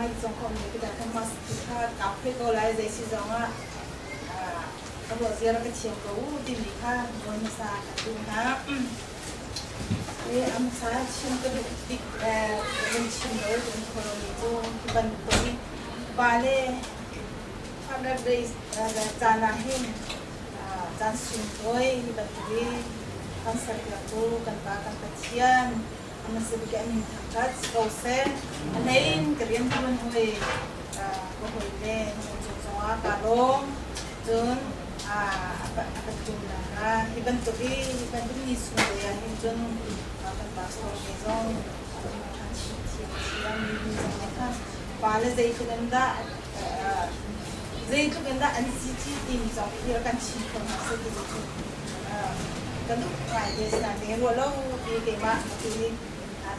Mai zong ka um ve tikah ka mask ti kha kaa phoih ko lai, zei si zongah ka ruah zia ka thiam ko u timi kha nawl hmasa ka duh hna. A hmasa chim ka duh bik vun chim lo kan kho lomi cu hi bantuk i pa le Father Day caan ah hin caan sunglawi hi bantuk i kan serpiak tu kan Pa kan Pathian a hmasa bik an min thangṭhat si ko seh. A hlei in ka rian ṭuan hawi ka hawile nan cung zongah kaa lawm. Cun a pathumnak ah hi bantuk i hi bantuk ni sunglawi ah hin cun kan pastor te zong thawngṭha chim thiamthiam mi zong nih khan pa le zeitluk in dah zeitluk in dah an si ci timi zong hi kan chim kho hna seh ti cu ka duh ngai ve. Sinain ruah lo pi keimah ti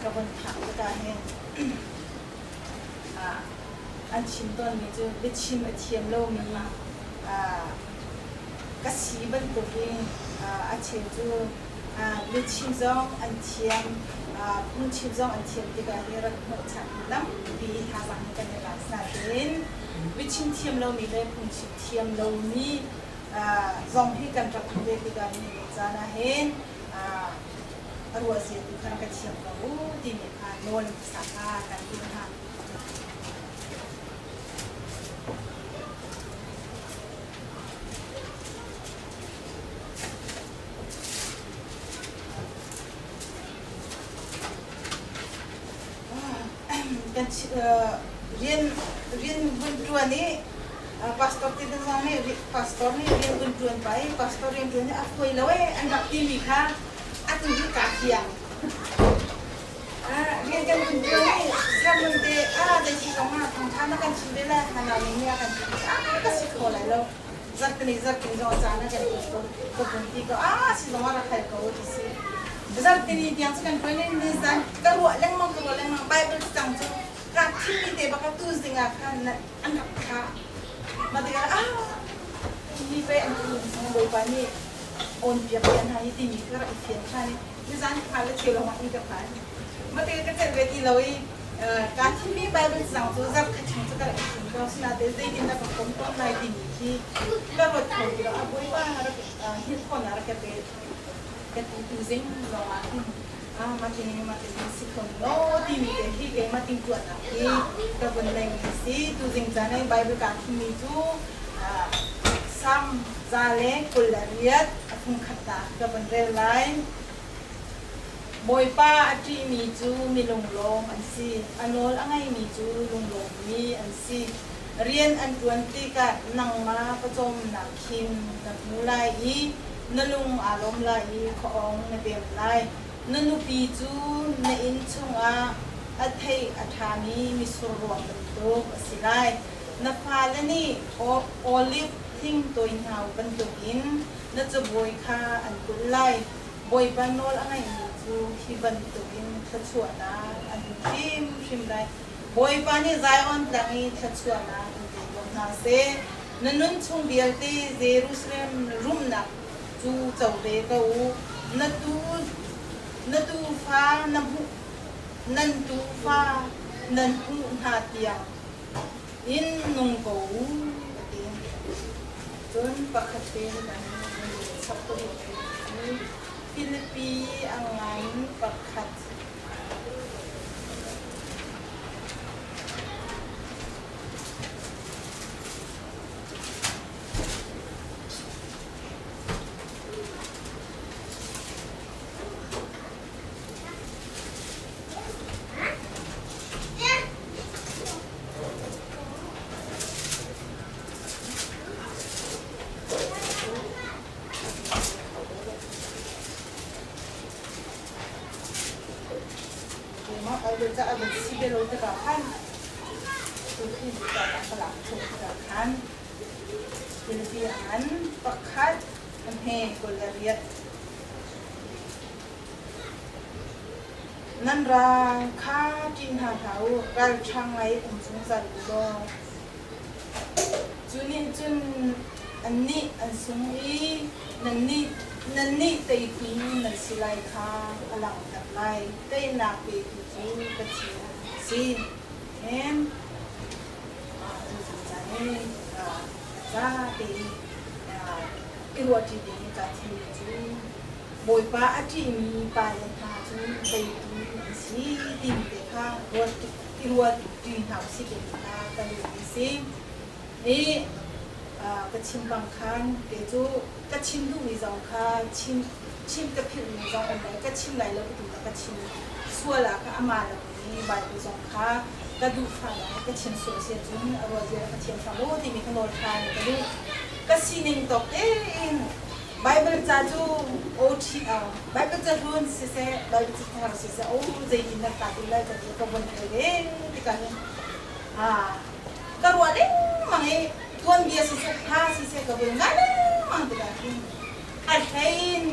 ka von phak tikah hin an chim tawnmi cu biachim a thiam lomi ka si bantukin a cheu cu biachim zong an thiam, phungchim zong an thiam tikah hi rat hnawhchan lampi thazaang hi kan i lak. Nain biachim thiam lomi le phungchim thiam lomi zong hi kan rak ve tikah nihin caan ah hin a ruah zia tu kha ka thiam ko u timi kha nawl hmasa kha kan duh hna. Kan rian rian vun ṭuan i pastor ti zong nih pastor nih rian vun ṭuan pah i pastor rian ṭuan hi a fawi lo ee an rak timi kha atu hi kaa fiang. Rian kan vun ṭuan i sermon te zei si zong ah thawngṭha na kan chim ve lai hana ning nih a kan ti ka si kho lai lo. Zarhtini zarhtini zong a caan ah kan ṭuan ko ka vun ti ko si zong ah rak hal ko ti si. Zarhtini tiang cu kan ṭuan i nizan ka ruah lengmang ka ruah lengmang Bible cang cu kaa thimmi te bak tu zing ah khan an rak thah. Mah tikah mi pei an tlun chung Bawipa nih awn piak ve hna hi timi kha rak i fian ṭhan i nizan kha le cheu lawngah in ka phan. Mah tikah ka celh ve ti lo i kaa thimmi Bible cang cu zarh khat chung cu ka rak i thim ko. Asinain zeitindah ka kom tawn lai timi khi ka ruat kho ti lo. A Bawipa rak hngilh khawhnak rak ka pe. Ka ti tu zing zongah hin mah tin mah tin si kho law timi te khi keimah timhtuahnak hi ka vun neimi a si. Tuzing caan i Bible kaa thimmi cu Salm 128 a fungkhatnak ka vun rel lai. Bawipa a ṭihmi cu mi lunglawm an si, a nawl a ngaimi cu lunglawmmi an si. Rian an ṭuan tikah nangmah pawcawmnak khin na hmu lai i na lung aa lawm lai i khuaawng na pem lai. Na nupi cu na inn chungah a thei a ṭhami mitsur ruang bantuk a si lai. Na fale nih oliv thing toihnau bantukin na cabuai kha an kulh lai. Bawipa nawl a ngaihmi cu hi bantukin thluachuahnak an hmu hrimhrim lai. Bawipa nih Zion tlang i thluachuahnak in pe ko hna seh. Na nun chung vialte Jerusalem rumnak cu co ve ko u. Na tu na tuufa na hmuh nan tuufa nan hmuh hna tiang in nung ko u, a ti. Cun pakhat te kan chap ka duh cu Filipi a ngan pakhat. Keimah Bible ca a vun si bel lo tikah khan tu khi ca ka lak chung tikah khan Filipi an pakhat a hme 28. Nan ral kha ṭih hna hlah u, ralṭha ngai um zungzal u law. Cu nih cun annih an sung i nannih teitu nan si lai kha a langhter lai. Teinak petu cu Pathian a si. Amen. Hi a ca tein i ruahṭi ding in kaa thimmi cu Bawipa a ṭihmi pale hna cu teitu an si timi te kha ruat i ruatṭi hna usih timi kha ka duhmi a si. I ka chim bang khan kei cu ka chim duhmi zong kha chim chim ka philhmi zong um lai, ka chim lai lo ka ti ka chim sual ah kha amah lo i Baibal zong kha ka duh fahnak he ka chim sual si ahcun a ruah zia ka thiam hram u timi kha nawl ṭhan ka duh. Ka sining tawk tein Baibal ca cu OT Baibal ca hlun siseh, Baibal ca thar siseh, o zeitin dah kaa ti lai ka ti ka vun thei ve tikah hin ka ruah lengmang i tuanbia siseh, hla siseh ka vun ngai lengmang tikah hin a hlei in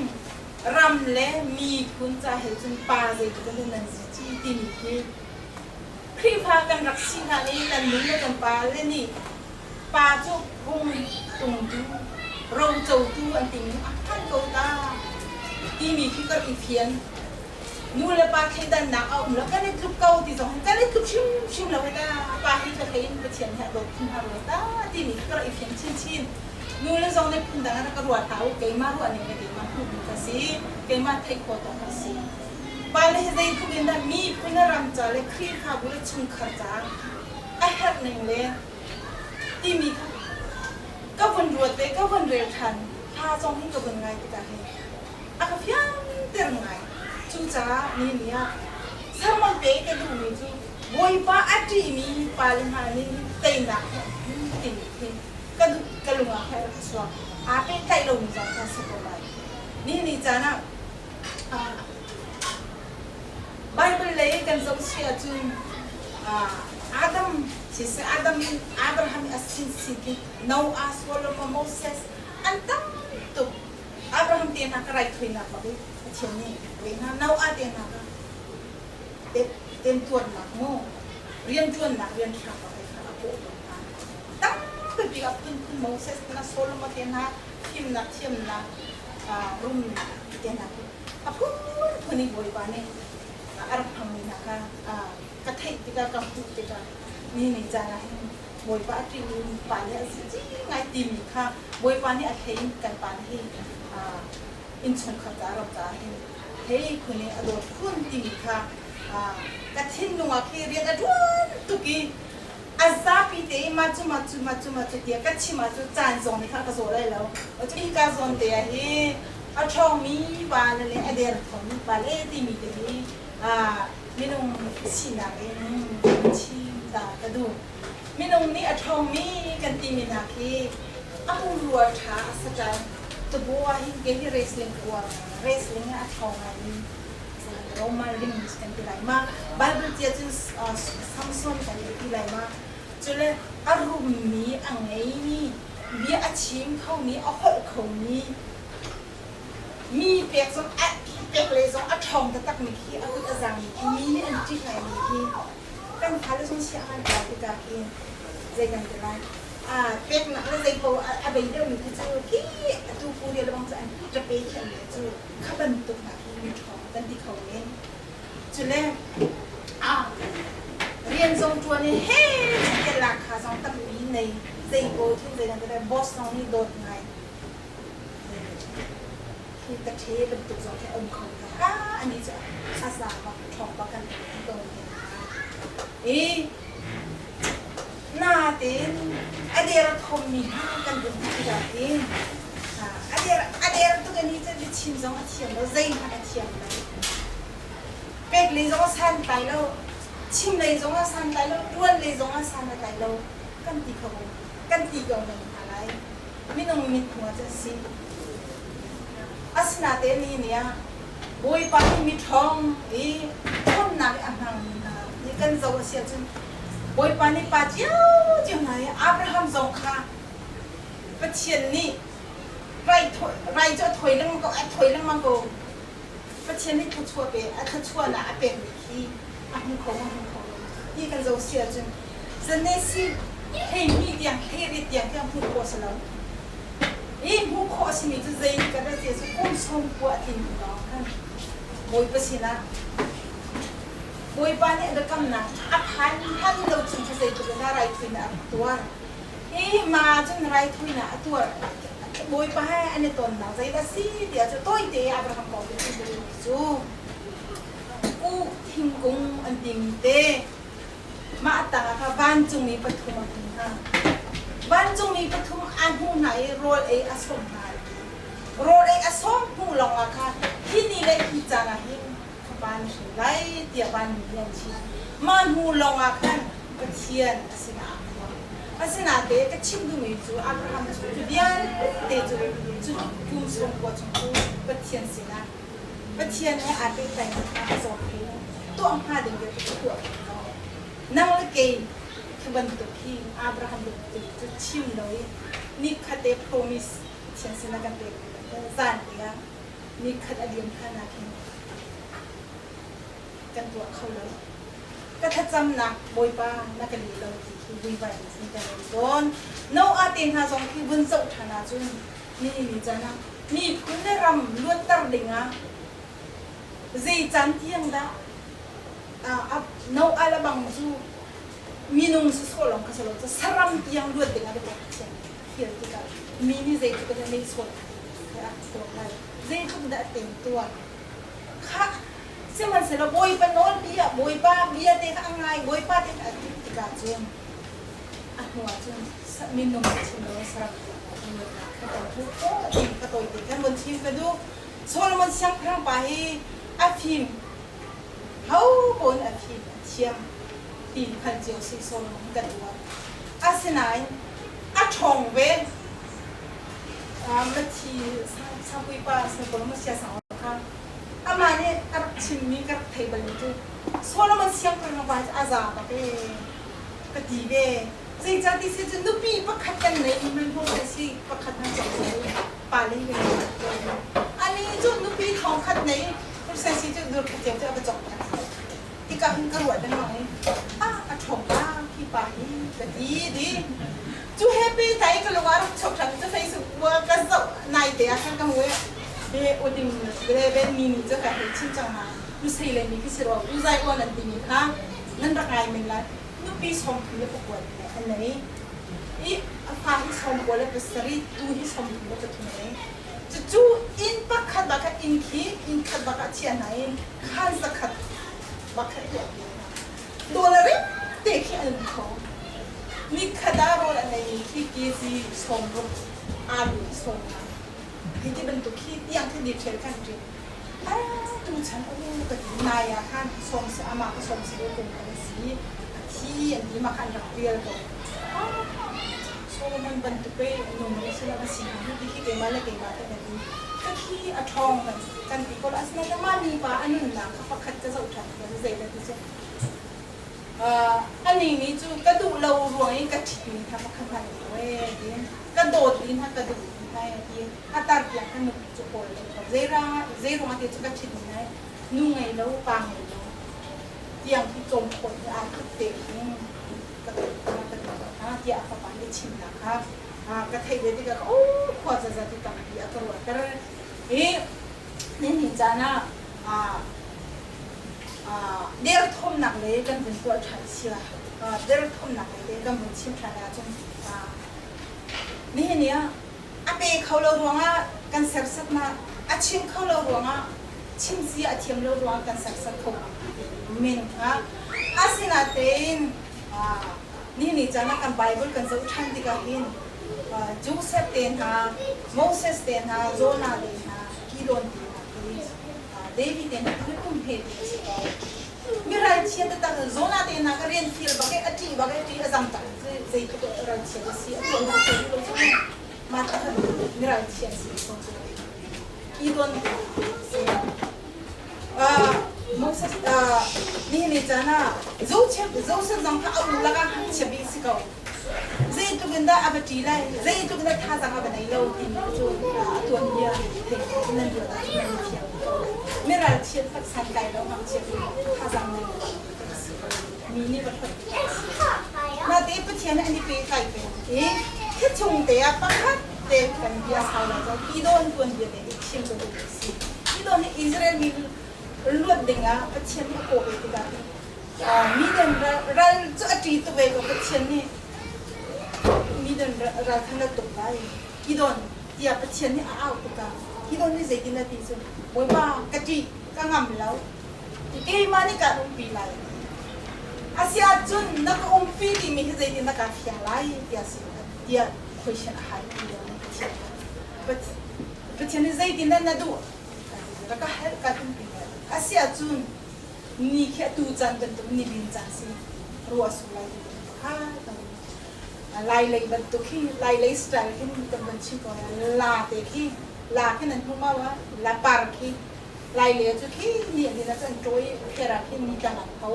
ram le miphun ca he cun pa zeitluk in nan si ci timi khi Khrihfa kan rak si hna i kan nu le kan pa le nih pa cu hung tungtu rocotu an timi a hman ko ta timi khi ka i fian. Nu le pa thleidannak a um lo, kan i tluk ko ti zong kan i tluk hrimhrim lo ta, pa hi ka hlei in Pathian he a dawt khun hna rua ta timi khi ka rak i fian chinchin. Nu le zong nih phundang in rak ka ruat hlah u, keimah ruah ning le keimah hmuhmi kha si, keimah theih khawh tawk kha si. Pa le hi zeitluk in dah miphun le ram ca le Khrihfabu le chungkhar caah a herh ning le timi kha ka vun ruat ve, ka vun rel ṭhan. Hla zong hi ka vun ngai tikah hin a ka fianter ngai. Cucaah ni ni ah sermon pe ka duhmi cu Bawipa a ṭihmi pa le hna nih hin teinak hi an hmu timi khi ka duh, ka lung ah khan a rak chuak. Aa pehtlaih lomi zong kha si ko lai. Ni ni caan ah Bible lei kan zoh si ahcun Adam siseh Adam in Abraham a sin si ti Noah, Solomon, Moses an tam tuk. Abraham te hna ka raithawinak bak i Pathian nih ve hna. Noah te hna ka temtuarnak mu rianṭuannak rianhrang bak i kha a kawh tawn hna. Tampi a phunphun Moses te hna Solomon te hna fimnak thiamnak rumnak te hna khi a phunphun i Bawipa nih a rak hmangmi hna kha ka theih tikah ka hmuh tikah ni ni caan ah hin Bawipa a ṭihmi pa nih a si ngai timi kha Bawipa nih a hlei in kan pa nih hi innchungkhar ca ram caah hin hei khun i a dawt khun timi kha ka thinlung ah khi rian a ṭuan tuk i a zapi te i mah cu mah cu mah cu mah cu tiah ka chim ahcun caan zong nih khan ka zaw lai lo. Hika zawn te ah hi a ṭhawngmi pa le a derthawmmi pa le timi te hi minung sinak in chim ta ka duh. Minung nih a ṭhawngmi kan timi hna khi a pumrua ṭha a saṭal tabua hin ke hi wrestling ka uar wrestling ah a ṭhawng ngaimi Roman ring kan ti lai ma Bible tia cun Samson kan ti lai ma cule a rummi a ngeimi bia a chim khomi a holh khomi mi pek zong a pek le zong a ṭhawng taktakmi khi a kut a zangmi khi mi nih an ṭih ngaimi khi kan fale zong chia ngan kai tikah khi zei kan ti lai peknak le zei paoh a bei deuhmi khi cu khi atu pu dia lebang cu an ṭape khi an cu kha bantuk hna khi mi ṭhawng kan ti kho men. Cule rian zong ṭuan i he te lak kha zong tampi nei zei ko thil zei kan ti boss zong nih dawt ngai khi ka ṭhe bantuk zong khi a um kho ta ani cu a za bak ṭhawng bak kan ti ko i natein a der a thommi hna kan vun tikah hin a der a der tuk in hi cu biachim zong a thiam lo, zeihmanh a thiam lo, pek lei zong a santlai lo, chim lei zong a santlai lo, ṭuan lei zong a san a tlai lo kan ti kho kan ti ko men hna lai. Minung mithmuh ah cun si. Asinatein ni ni ah Bawipa nih miṭhawng i ṭhawnnak i a hmangmi hna nih kan zoh a si ahcun Bawipa nih pa ciocio hna i Abraham zong kha Pathian nih rai cu a thawi lengmang ko, a thawi lengmang ko. Pathian nih thluachuah pe, a thluachuahnak a pekmi khi a hmu kho maw hmu kho lo ti kan zoh si ahcun Zanesi 12 tiang 18 tiang tiang hmuh khawh a si lo. I hmuh khawh a simi cu zei kan rat cu kum 90 a tlin hnu lawng khan Bawipa sinah Bawipa nih a biakamnak a phan hlan lo chung cu zeitluk in dah raithawinak a rak tuar. Hi ma cun raithawinak a tuar Bawipa he an i tonnak zeidah a si tiah cu tawite Abraham kong cu chim duhmi cu kuk thingkung an timi te mah tangah kha vancungmi pathum a hmu hna. Vancungmi pathum a hmuh hna i rawl ei a sawm hna. Rawl ei a sawm hnu lawngah kha hi ni le hi caan ah hin fapa na hrin lai tiah vanmi nih an chimh. Mah hnu lawngah khan Pathian a sinah aa phuang. Asinain ka chim duhmi cu Abraham cu cu vialte cu cu kum sawmkua chung cu Pathian sinah Pathian he aa pehtlaihnak kha a zawt i tuah hnga ding vialte cu tuah ko ko. Nang le kei khi bantuk hi Abraham bantuk cu chim lo i nikhat te promise Pathian sinah kan pek zan te ah nikhat a liam hlan ah khin kan tuah kho lo. Ka thlacamnak Bawipa na ka leh lo ti khi vuivai in sin kan um tawn. Noah te hna zong khi vun zoh ṭhan ahcun nihin ni caan ah miphun le ram luatter dingah zei caan tiang dah Noah le bang cu minung sawsawh lawng kha si lo, saram tiang luat dingah biatak Pathian fial tikah mi nih zeitluk in dah nehsawh a tuah lai, zeitluk dah a temtuar. Khah, sihmanhsehlaw Bawipa nawlbia, Bawipa bia te kha a ngai, Bawipa te kha a tuh tikah cun a hnuah cun minung a chim lo saram tiang luatnak kha kan hmuh khawh ti ka tawite kan von chim ka duh. Solomon siangpahrang pa hi a fim, ho pawn a fim, a thiam ti hngal cio si Solomon kan uar. Asinain a ṭhawng ve. Mathi sangpui pa Solomon siasang kha amah nih a rak chimmi ka rak thei balmi cu Solomon siangpahrang pa cu a za bak ee ka ti ve. Zeicah ti si cu nupi pakhat kan nei hmanhmawh kan si pakhat hna cawk cu pa le hi ani cu nupi thong khat nei Christian si cu dur khat cio cu a va cawk ṭhan. Tikah hin ka ruah lengmang i ah a ṭhawng la hi pa hi ka ti di. Cu he pehtlai ka lung ah rak chuak ṭhan cu Facebook ka zoh nai te ah khan ka hmu i he uting le ben mi nih cu ka hei chim cang hna. Lusei le mi khi si rua uzai uan an timi kha nan rak ngai men lai. Nupi 34 le an nei. I a fa hi 97, tu hi 33 a nei. Cucu inn pakhat bak ah inn khi inn khat bak ah chia hna i khaan zakhat bak kha tuah pi hna. Dollar te khi an kho. Nikhat ah rawl an ei khi kg 60 alu 50. Hi ti bantuk khi tiang khi detail kan ṭin. Tu chan u ka ti nai ah khan sawm si amah ka sawm si kum kan si a thi an ti ma khan rak rial ko. Solomon bantuk pei nung na si lo a si hnga ti khi keimah le keimah te kan ti. Ka thi a ṭhawng kan kan ti ko la. Asinain mah mipa a nunnak kha pakhat ka zoh ṭhan tikah zei dah ti cu anih nih cu ka duh lo ruang i ka ṭhitmi kha pakhat hmanh a lo ee ti. Ka dawt in ha ka duh hai a ti. A tar tiang khan nupi cu kawl lo ko. Zei ruangah ti cu ka ṭhitmi hai nu ngei lo pa ngei lo tiang khi cawm khawh hi aa tluk te in ka tiah a fapa nih chimnak kha ka theih ve tikah oh khua zaza ti tampi a ka ruahter i nihin caan ah derthawmnak le kan vun tuah ṭhan sia derthawmnak le kan vun chim ṭhan ahcun nihin ni ah a pe kho lo ruangah kan serhsatnak a chim kho lo ruangah chim sia a thiam lo ruangah kan serhsat kho men hnga. Asinain nihin caan ah kan Bible kan zoh ṭhan tikah hin Joseph te hna, Moses te hna, Jonah te hna, Gideon te hna khi David te hna khi kum he ti a si ko. Mi ralchia taktak Jonah te hna kha rian fial bak i a ṭih bak i a ṭih a zam tak zeitluk ralchia a si a tuah lo ko lo cu mah kha mi ralchia si ko cu. Gideon si. Moses nihin ni caan ah Joseph zong kha a u lakah ngakchia bik si ko. Zeitluk in dah a va ṭi lai, zeitluk in dah thazaang a va nei lo timi cu a tuanbia thei nan ruat ahcun nan thiam ko. Miralchiat tak santlai lo ngakchia bik thazaang nei lo si ko. Mi nih va hlawt si. Nate Pathian nih an i pehtlai peng i khi chung te ah pakhat te kan bia sau lai cang Gideon tuanbia te hi chim ka duh si. Gideon hi Israel mi luat dingah Pathian nih a kawh ve tikah Midian ral cu a ṭi tuk ve ko Pathian nih. Gideon ral kha na tuk lai. Gideon tiah Pathian nih a auh tikah Gideon nih zeitin a ti cu Bawipa ka ṭih ka ngam lo keimah nih kaan umpi lai. Asiahcun na ka umpi timi hi zeitin na ka fiang lai tiah tiah question a hal Gideon nih Pathian kha. Pathian nih zeitin dah na duh? Rak ka hal kaan umpi lai. Asiahcun ni khi atu caan bantuk ni lin caan si ruah sur lai ti pakhat lai lei bantuk khi lai lei style khin kan van chim ko la te khi la khi nan hmu ma wa la par khi lai le cu khi ni ni na an troi phera khi ni tlang an pho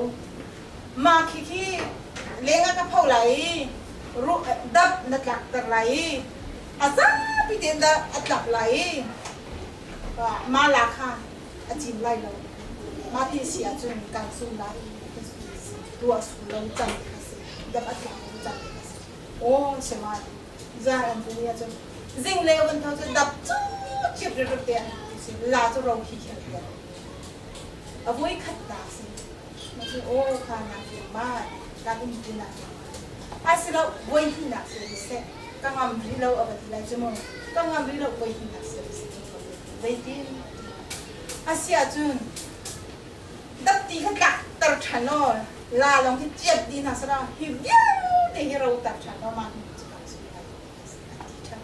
ma khi khi lenga ka pho lai ru dap na tlak ter lai a zapi te da a tlak lai ma la kha a cim lai lo. Mah ti si ahcun kan sung lai ruah sur lo can kha si dap a tlak lo can kha si. Aw sema za an tu ni ahcun zing le van tho cu dap cu chip ri te an si la cu ro khi khel te a voi khat ta si ma cu aw kha na fi ma kan um ti na asilo voi hi nak si se ka ngam ri lo a va ti lai cu mu ka ngam ri lo voi hi nak si se Zeitin? Asiahcun dapti kha tlakter ṭhan law la lawng hi ciat dih hna seh law hi vialte hi roter ṭhan law mah hnu cu kan zumh lai a ti ṭhan.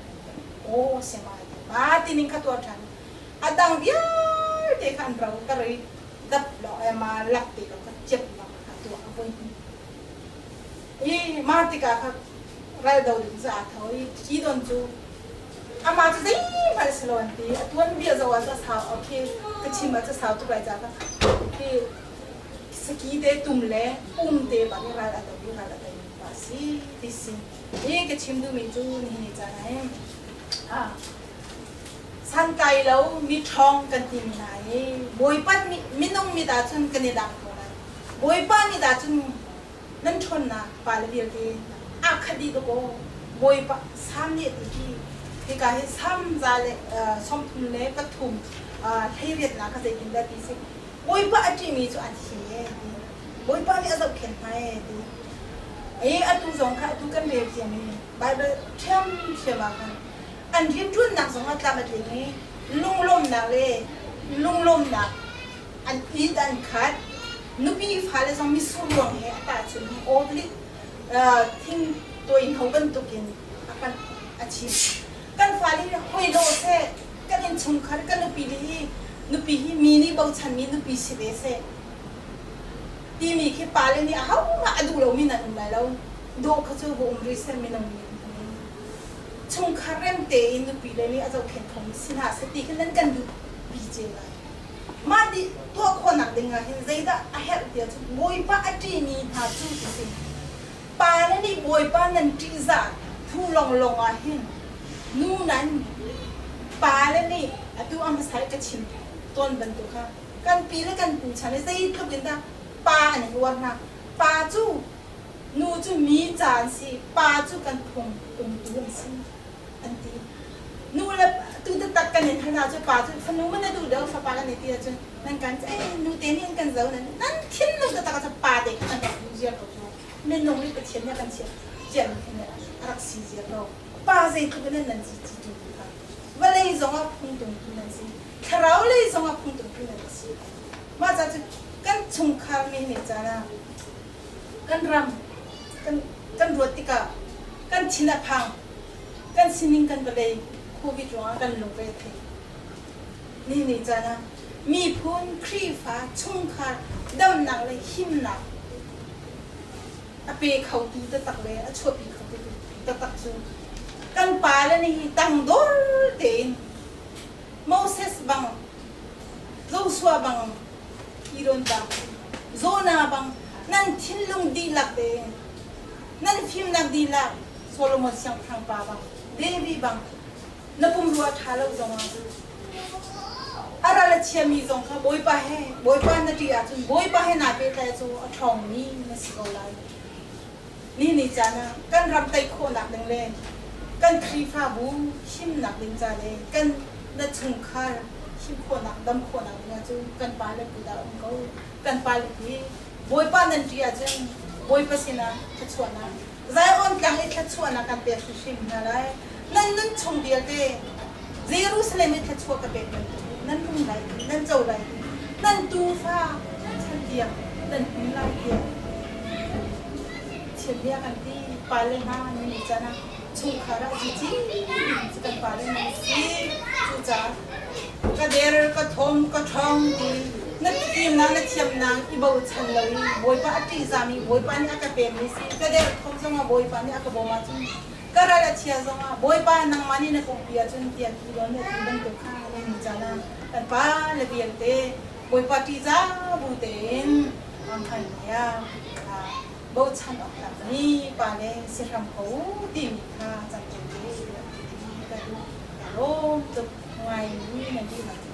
Aw siama ti ma tining kha tuah ṭhan. A dang vialte kha an roter i dap law ma lak te law kha ciat law kha tuah a voi hnih. I mah tikah kha ral do ding cu aa tho i Kidon cu amah cu zeihmanh a si lo an ti. A tuanbia zoh ah cu a sau khi ka chim ah cu sau tuk lai caah khi saki te tum le pum te bak i ral a do i ral a tei pa a si ti si. Hi ka chim duhmi cu nihin ni caan ah hin santlai lo mi ṭhawng kan timi hna hi Bawipa minung mit ahcun kan i dang ko lai. Bawipa mit ahcun nan ṭhawnnak pale vialte aa khat dih dawk aw Bawipa Salm nih a ti hi hika hi Salm 133 18 nak kha zeitindah ti si Bawipa a ṭihmi cu an him ee ti Bawipa nih a zohkhenh hna ee ti i atu zong kha atu kan rel ciami Bible ṭhiamṭhiam ah khan an rianṭuannak zong ah tlam a tling i lunglawmhnak le lunglawmhnak an it an khat nupi fale zong mitsur ruang he a tahchunh hi olive thing tuaihno bantukin a kan a chim kan fale hi hoi dawh seh kan innchungkhar kan nupi le hi nupi hi mi nih bochanmi nupi si ve seh timi khi pale nih ahohmah a duh lomi nan um lai lo dawh kha cu va um rih seh minung nih chungkhar rem tein nupi le nih a zohkhenh khomi si hna seh ti khi nan kan duh pi cio lai Mah ti tuah khawhnak ding ah hin zeidah a herh tiah cun Bawipa a ṭihmi hna cu ti si. Pa le nih Bawipa nan ṭihzah thu lawnglawng ah hin nu nan pa le nih atu a hmasa i ka chim tawn bantuk kha kan pi le kan pu chan i zeitluk in dah pa an in uar hna. Pa cu nu cu mi ca an si, pa cu kan phung umtu an si. An ti. Nu le tu taktak kan in hal ahcun pa cu fanu man na duh deuh fapa kan i ti ahcun nan kan eh nu te nih an kan zo nan nan thinlung taktak ahcun pa te kha kan rak duh ziar ko cu minung nih Pathian nih a kan chiah ciami khin a rak si ziar ko pa zeitluk in nan si ci tu kha vawlei zong ah phungtungtu nan si thlarau lei zong ah phungtungtu nan si mah ca cu kan chungkhar mi nih caan ah kan ram kan kan ruat tikah kan thin a phang Kan sining kan vawlei Covid ruangah kan lungre a thei. Ni ni caan ah miphun, Khrihfa, chungkhar damnak le himnak a pe khotu taktak le a chuahpi khotu taktak cu kan pale nih hi tangdor tein Moses bang, Joshua bang, Gideon bang, Jonah bang nan thinlung dihlak tein nan fimnak dihlak Solomon siangpahrang pa bang, David bang, na pumrua ṭha lo zongah a ral a chiami zong kha Bawipa he, Bawipa na ṭih ahcun Bawipa he naa pehtlaih cu a ṭhawngmi na si ko lai. Ni ni caan ah kan ram tei khawhnak ding le kan Khrihfabu himnak ding ca le kan na chungkhar him khawhnak, dam khawhnak ding ahcun kan pale kut ah um ko. Kan pale hi Bawipa nan ṭih ahcun Bawipa sinah thluachuahnak, Zion tlang i thluachuahnak kan pek hrimhrim hna lai. Nan nun chung vialte Jerusalem i thluachuah ka pek bantuk nan hmu lai, nan co lai, nan tufa chan tiang nan hmu lai tiah Pathian bia kan ti. Pale hna nan i can ah chungkhar ah zici cu kan pale nan si. Cucaah ka der, ka thawm, ka ṭhawng ti na fimnak na thiamnak i bochan lo i Bawipa a ṭihzahmi Bawipa nih a ka pemmi si. Ka der thawm zongah Bawipa nih a ka bawm ahcun ka ral a chia zongah Bawipa nangmah nih na ka umpi ahcun tiah ti law na ti bantuk kha nan i can ah kan pa le vialte Bawipa ṭihzah bu tein hmailei ah bochan awk tlakmi pa le si hram ko timi kha cangcung te ka duh. Ka lawm tuk ngaimi nan dihlak.